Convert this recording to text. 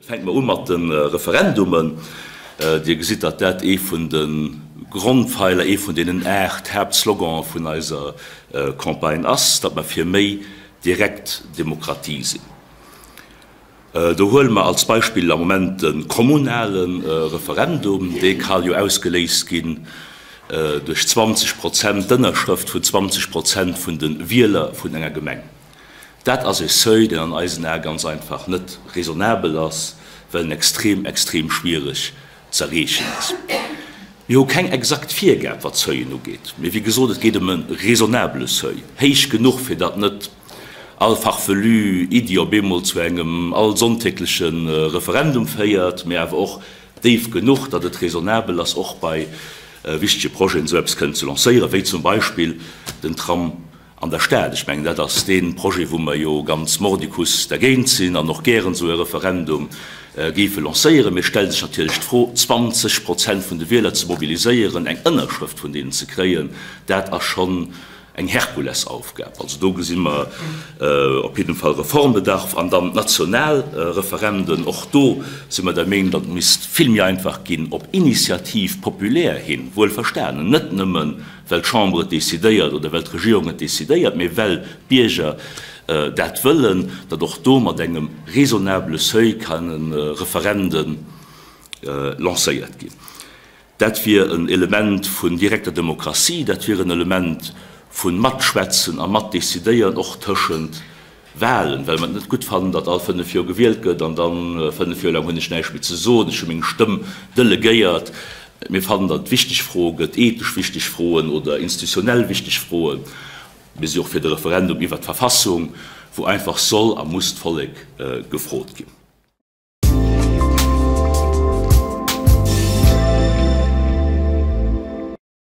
Fänke mer u mat de Referendumen. Dir gesitt, datt dat ee vun de Grondpfeiler, ee vun deenen 8 Haaptslogane vun eiser Campagne ass, datt mer fir méi direkt Demokratie sinn. Do huele mer als Beispill am Moment de kommunale Referendum. Dee ka jo ausgeléist ginn duerch 20 Prozent, d'Ënnerschrëft vun 20 Prozent vun de Wieler vun enger Gemeng. Dat ass e Seuil, deen an eisen Ae ganz einfach net raisonnabel ass, well en extrem, extrem schwiereg z'erreechen ass. Mir hu keng exakt Virgab, wat d'Seuilen ugeet, mee wéi gesot, et geet ëm e raisonnabele Seuil, héich genuch, fir datt net all farfelu Iddi op eemol zu engem allsonntägleche Referendum féiert, mee awer och déif genuch, datt et raisonnabel ass, och bei wichtege Projeten esou eppes kënnen ze lancéieren, wéi zum Beispill den Tram An der Stad. Ech mengen, dat ass dee Projet, wou mer jo ganz mordicus dergéint sinn an och gären esou e Referendum géife lancéieren. Mee et stellt sech natierlech d'Fro, 20 Prozent vun de Wieler ze mobiliséieren, eng Ënnerschrëft vun deenen ze kréien, dat ass schonn eng Herkulesaufgab. Also do gesi mer op jidden Fall Reformbedarf. An dann d'national Referenden, och do si mer der Meenung, datt et misst vill méi einfach ginn, op Initiative populaire hin, wuelverstanen, net nëmmen well d'Chamber et decidéiert oder well d'Regierung et decidéiert, mee well d'Bierger dat wëllen, datt och do mat engem raisonnabele Seuil kënne Referende lancéiert ginn. Dat wier en Element vun direkter Demokratie, dat wier en Element vu Matschwätzen a Matdecidéieren, och tëschent Wahlen, well mer et net gutt fannen, datt all 5 Joer gewielt gëtt an dann 5 Joer laang hunn ech näischt méi ze soen, ech hu meng Stëmm delegéiert. Mir fannen, datt et wichteg Froe gëtt, ethesch wichteg Froen oder institutionell wichteg Froen. Mir si och fir de Referendum iwwert d'Verfassung, wou einfach soll a muss d'Vollek gefrot ginn.